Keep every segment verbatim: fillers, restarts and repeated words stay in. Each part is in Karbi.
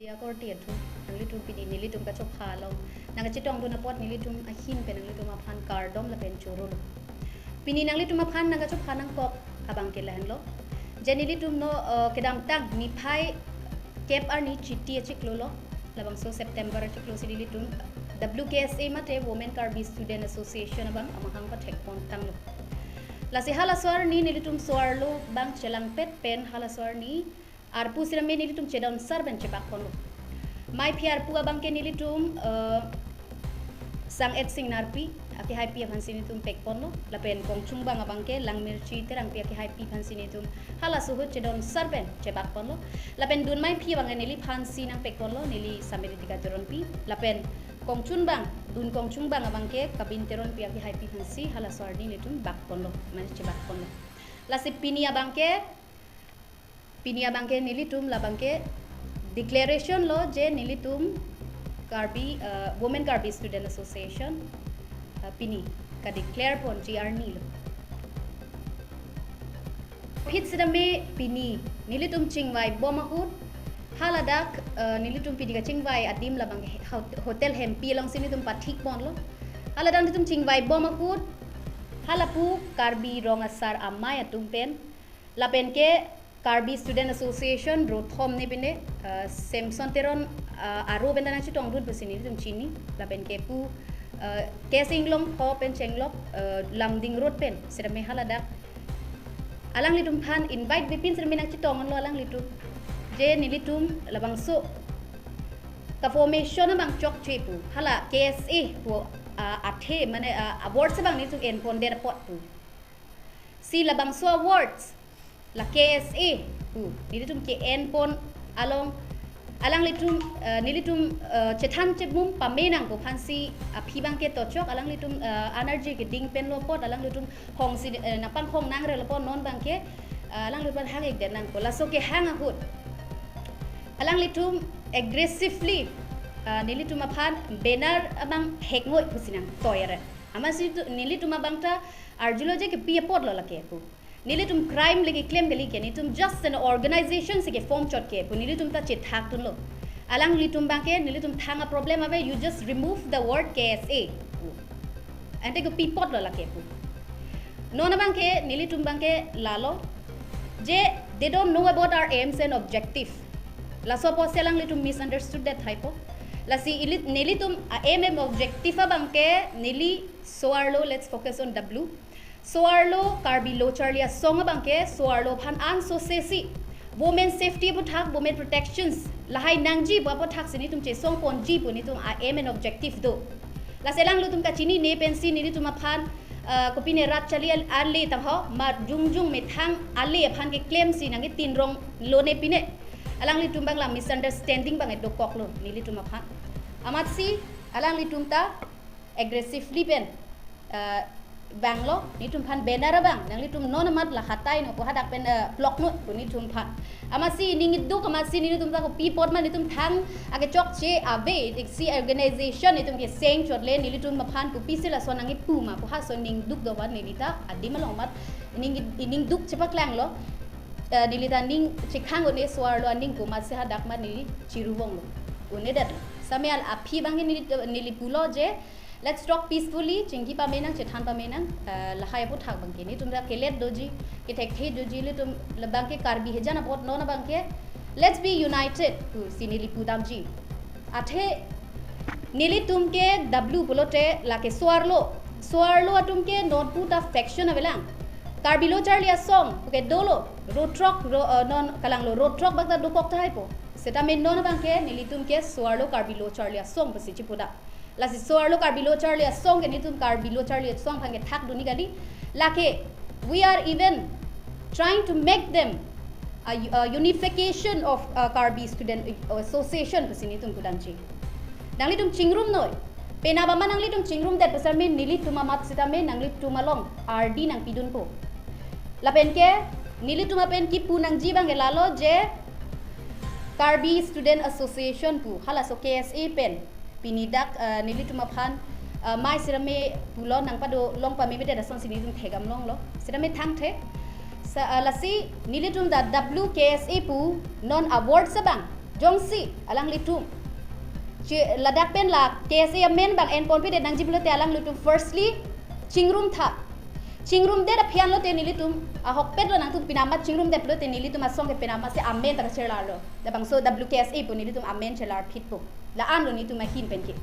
Dia korte atum, nanglitum pini nelitum kachopha along nangkachetongdun apot nelitum ahin pen nanglitum aphan kardom lapen chorolo. Pini nanglitum aphan nangkachopha nangkok abang ke lahenlo. Je nelitum non, eh, kedamtang niphai kep arni chiti achiklo lo, labangso September achiklo si nelitum W K S A mate Women Karbi Student Association abang amahang pathekpon tanglo. Lasi halaso arni nelitum so-arlo abang chelangpet pen halaso arni arpu sitame nelitum chedon sar pen chebakponlo. Maiphi arpu abang ke nelitum, eh, Sang-et Singnarpi akehaipi aphansi nelitum pekponlo, lapen Kongchungbang abang ke Langmirchi Terangpi akehaipi aphansi nelitum halaso ahut chedon sar pen chebakponlo. Lapen dun maiphi abang ke neliphansi nangpekponlo, neli Samiritika Teronpi. Lapen Kongchungbang, dun Kongchungbang abang ke Kabin Teronpi akehaipi aphansi halaso arni nelitum bakponlo, mane chebakponlo. Lasi pini abang ke, pini abang ke nelitum labang ke declaration lo je nelitum Karbi, eh, Women Karbi Student Association, eh, pini kadeclare ponji arni lo. Aphi sitame pini nelitum chingvaibom ahut, haladak, eh, nelitum pini kachingvai adim labang ke hot-, Hotel Hempi alongsi nelitum pathikponlo. Haladak nelitum chingvaibom ahut, halapu Karbi Rong Asar Amei atum pen, lapen ke Karbi Student Association rothom ne pine, eh, Samson Teron, eh, aro pen ta nangchetongdun pusi nelitum chini, lapen ke pu, eh, Kesing Longpho pen Chenglok, eh, Lumding Road pen sitame haladak alanglitum aphan invite bipin sitame nangchetonglo alanglitum. Je nelitum labangso ka-formation abang chokche pu, hala K S A pu, ah, athe mane, ah, awards abang nelitum enpondet apot pu. Si labangso awards la K S A pu nelitum ke-enpon along alanglitum, eh, nelitum, eh, chethan chemum pame nangpo aphansi aphi abang ke tochok alanglitum, eh, energy keding penlo apot alanglitum hongsi, eh, nangpanghong nangrelo apot non abang ke, eh, alanglitum hang-ikdet nangpo. Laso kehang ahut alanglitum aggressively, eh, nelitum aphan banner abang hekngoi pusi nangtoi ere. Amatsi tu, nelitum abang ta arjulo je kepi apotlo lake pu. Nelitum crime le keklem kali ke, nelitum just an organization si ke-form chot ke pu nelitum ta chethakdunlo. Alanglitum abang ke nelitum thang a-problem ave, you just remove the word K S A pu. Ante kepi apotlo lake pu. Non abang ke nelitum abang ke lalo je they don't know about our aims and objective. Laso apotsi alanglitum misunderstood det haipo. Lasi ili-, nelitum a-aim and objective abang ke neli so-arlo, let's focus on W. So-arlo Karbi Lo Charli Asong abang ke so-arlo aphan ansose si women safety aputhak, women protections lahai nangji pu aputhak si nelitum chesongponji pu nelitum a-aim and objective do. Lasi alanglitum kachinine pensi nelitum aphan, eh, kopine rat charli al-, ale tangho, ma jongjong methang ale aphan keklemsi nangketinronglo ne pine. Alanglitum abang la misunderstanding abang dokoklo nelitum aphan. Amatsi alanglitum ta aggressively pen, eh, vanglo, nelitum aphan banner abang nanglitum non amat la hatai non pu hadak pen, eh, ploknon pu nelitum aphan. Amatsi ning iduk, amatsi nelitum ta kopi apot ma nelitum thang akechokche ave, iksi organization nelitum keseng chotle nelitum aphan kopisi lason nangkipu ma pu halaso ning duk do vat neli ta adim along amat ning, ning duk chepaklanglo. Eh, neli ta ning chekhang un-e so-arlo aning pu amatsi hadak ma neli chiruvonglo. Un-edet. Sitame al aphi abang neli, neli pulo je, let's talk peacefully, chingki pame nang, chethan pame nang, eh, lahai aputhak abang ke. Nelitum ta kelet doji, kethekthe doji, nelitum labang ke Karbi hejan apot non abang ke, let's be united pusi neli pudamji. Athe nelitum ke W pulote lake so-arlo. So-arlo atum ke non pu ta faction avelang. Karbi Lo Charli Asong pu ke dolo, road throk, ro-, eh, non kalanglo road throk bak ta dokok tahai po. Sitame non abang ke nelitum ke so-arlo Karbi Lo Charli Asong pusi chipudam. Lasi so-arlo Karbi Lo Charli Asong ke nelitum Karbi Lo Charli Asong aphan kethakdun ni kali. Lake, we are even trying to make them a, a unification of, uh, Karbi Student Association pusi nelitum pudamji. Nanglitum chingrumnoi. Penap amat nanglitum chingrumdet pu sitame nelitum amat sitame nanglitum along ardi nangpidunpo. Lapen ke nelitum apen kipu nangji abang ke lalo je Karbi Student Association pu halaso K S A pen pini dak, eh, nelitum aphan, eh, mai sitame pulo nangpadolong pamemedet asonsi nelitum thekdam longlo. Sitame thangthe. Sa, eh, lasi nelitum ta W K S A pu non awards abang Jongsi alanglitum che ladak pen la K S A amen bang enponpidet nangji pulote alanglitum firstly chingrum tha. Chingrum det aphi anlote nelitum ahokpet lo, nangtum pinamat chingrum det pulote nelitum asong ke pinamat si amen ta kachelarlo. Labangso W K S A pu nelitum amen chelar phitpo. La-anlo nelitum ahin penke.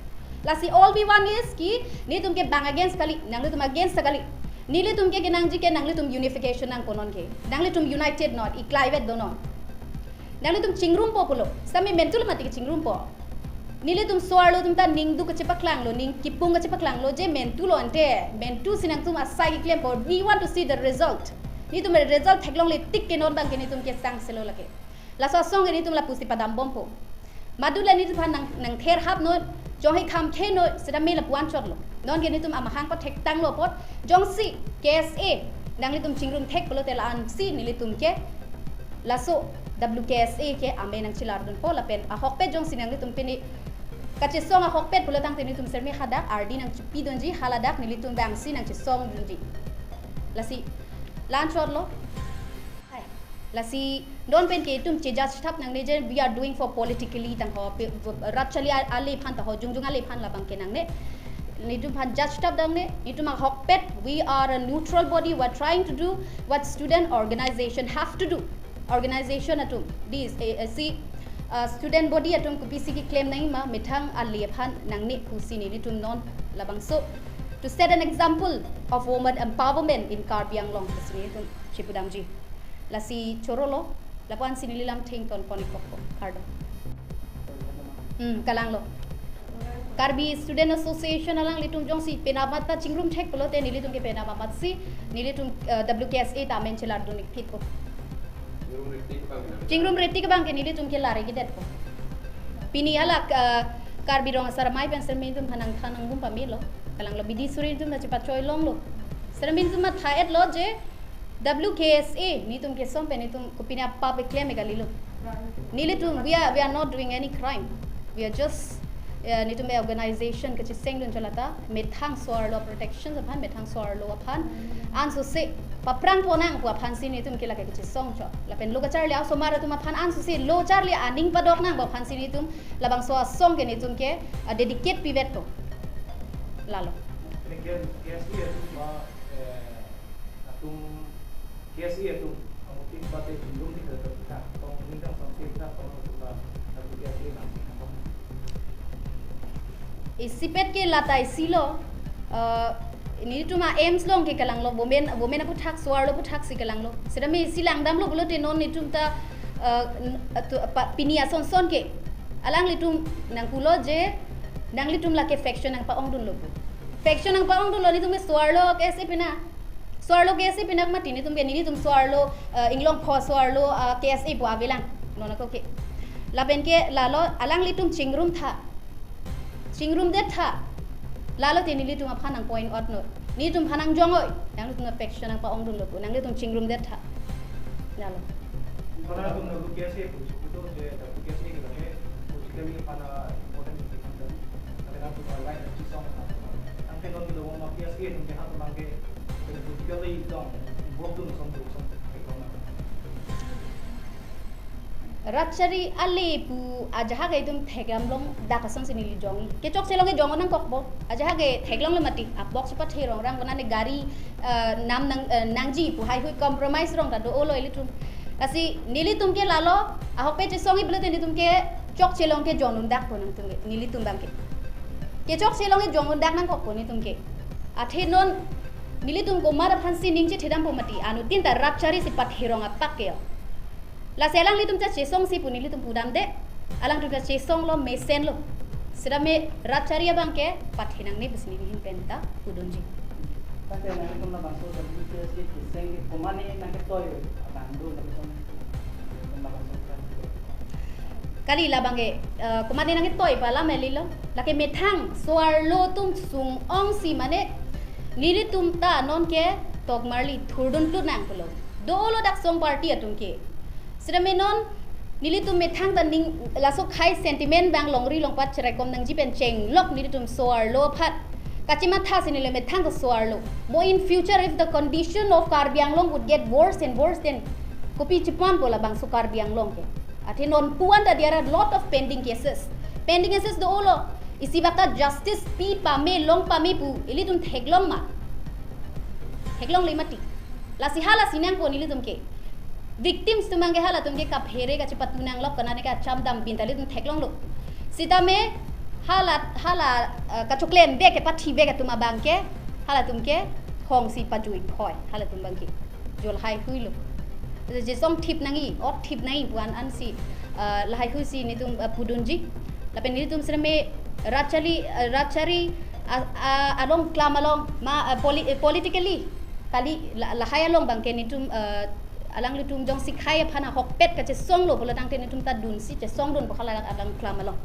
Lasi all we want is ki nelitum ke bang against kali, nanglitum against kali. Nelitum ke kenangji ke nanglitum unification nangpo non ke. Nanglitum united not, iklaivet do non. Nanglitum chingrumpo pulo. Sami mentu lo mati ke chingrumpo. Nelitum so-arlo atum ta ningduk kachepaklanglo, ning kipung kachepaklanglo, je mentu lo ante, mentu si nangtum asai keklempo. We want to see the result. Nelitum result theklongle tik ke non bang ke nelitum ke sangselo lake. Laso asong ke nelitum lapusi padambompo. Madula nelitum aphan nang, nangther hap non, jonghe kham khe non, seta me lapu-an chotlo. Non ke nelitum amahang pathektanglo apot, jongsi K S A nanglitum chingrum thek pulote la-ansi nelitum ke laso W K S A ke amen nangchelardunpo lapen ahokpet jongsi nanglitum pini kachesong ahokpet pulo tangte nelitum serme hadak ardi nangchepidunji, haladak nelitum bangsi nangchesongdunji. Lasi la-an chotlo. Hai. Lasi non pen ke itum che judge thap nangne je we are doing for politically tang ho, pe, rat chali a-, ale aphan ta ho, jongjong ale aphan labang ke nangne. Nelitum aphan judge thap nangne, nelitum ahokpet, we are a neutral body, we are trying to do what student organization have to do. Organization atum, this, eh, eh, si, uh, student body atum kopisi keklem nangji ma, methang ale aphan nangne pusi nelitum non labangso to set an example of woman empowerment in Karbi Anglong pusi nelitum chepudamji. Lasi chorolo, lapu-ansi neli lam thengton pon-ik kokpo, kardom. Hmm, kalanglo. Karbi Student Association alanglitum jongsi pinamat ta chingrum thek pulote nelitum ke pinamat si, nelitum, eh, W K S A ta amen chelardun-ik phitpo. Chingrum ret tik abang ke nelitum ke lare kedetpo. Pini hala, eh, Karbi Rong Asar Amei pen serme atum aphan nangthan nangbom pamelo. Kalanglo, bidi suri atum ta chepachoi longlo. Serme atum matha-etlo je W K S A nelitum kesong pen nelitum kopine apap keklem kalilo. Nelitum, we are, we are not doing any crime. We are just, eh, nelitum a organization kachesengdun cholata, methang so-arlo protection aphan, methang so-arlo aphan ansose paphrang ponnang pu aphansi nelitum ke lake kachesong chot. Lapen lo kacharli a-osomar atum aphan ansose lo charli aning padok nang pu aphansi nelitum labangso asong ke nelitum ke, ah, dedicate pivetpo. Lalo. Ini K S A atum ba, eh, atum K S A atum amutin bate jundum di kereta kita, tong ningkang sampai kita, tong kita, tapi K S A nang sih, apa? Isipet ke lata isilo, eh, nelitum a-aims along ke kalanglo, women, women aphuthak, so-arlo aphuthak si kalanglo. Seta me isi langdamlo pulote non nelitum ta, eh, n-, atu-, pa-, pini asonson ke alanglitum nangpulo je, nanglitum lake faction nangpa-ongdunlo pu. Faction nangpa-ongdunlo, nelitum ke so-arlo K S A pina. So-arlo K S A pinak mati nelitum ke, nelitum so-arlo, eh, Inglongpho so-arlo, eh, K S A pu avelang. Non ako ke. Lapen ke lalo alanglitum chingrum tha. Chingrum det tha. Lalo te nelitum aphan nang point out non. Nelitum aphan nangjong-oi. Nanglitum faction nangpa-ongdunlo pu. Nanglitum chingrum det tha. Lalo. Karena atum lapu K S A pu, itu je lapu K S A ke lake politically aphan important, tapi kan atum lain chisong na. Angke non kita mau K S A atum ke atum ke politically dong, involve tu som tu som ekonomi. Rat chari ale pu ajahak itum thekdam long dak asonsi neli jong. Kechokche along ke jong nangkokpo. Ajahak theklonglo mati. Apok si pathe rong rang kona ne gari, eh, nam nang, eh, nangji pu heihui compromise rong ta do-olo ilitum. Lasi nelitum ke lalo, ahokpet chesongji pulote nelitum ke chokche along ke jong un dak po nangtum ke, nelitum abang ke. Kechokche along ke jong un dak nangkokpo nelitum ke. Athe non nelitum komat aphansi ning chethedampo mati, anuttin ta rat chari si pathe rong apak ke yo. Lasi alanglitum ta chesongsi pu nelitum pudamde, alangtum ta chesonglo mesenlo. Seta me rat chari abang ke pathe nangne pusi neli ahin pen ta pudunji. Tangte nangtum labangso W K S A keseng ke komatne nangketoi abang do, nangtum labangso kan. Kali labang ke, eh, komatne nangketoi pu alam eli lo. Lake methang so-arlo atum sung-ongsi mane nelitum ta non ke tokmarli thurdun tut nang pulo. Do-olo dak song party atum ke. Seta me non nelitum methang ta ning laso khei sentiment abang longri longpat cherekom nangji pen chenglok nelitum so-arlo aphan. Kachimatha si neli methang ta so-arlo. Mo in future if the condition of Karbi Anglong would get worse and worse, then kopi chiponpo labangso Karbi Anglong ke. Athe non puan ta there are lot of pending cases. Pending cases do-olo. Isi baka justice pi pame long pame pu ilitum theklong ma? Theklongle mati. Lasi hala si nangpo nelitum ke. Victims atum abangke halatum ke kaphere kachepatu nanglok, konane kacham dam bin ta ilitum theklonglo. Sitame hala hala eh, kachoklem bek ke pathi bek atum abangke halatum ke hong si pajui phoi halatum abangke. Jo lahai huilo. Jesong thip nangji, ot thip nangji pu an ansi eh, lahai hui si nelitum eh, pudunji. Lapen nelitum sirame rachali eh, rachari a- a- along klam along ma eh, poli- eh, politically kali la- lahai along abangke nelitum eh, alanglitum jongsi khei aphan ahokpet kachesonglo pulo tangte nelitum ta dunsi chesongdun pu hala alang klam along.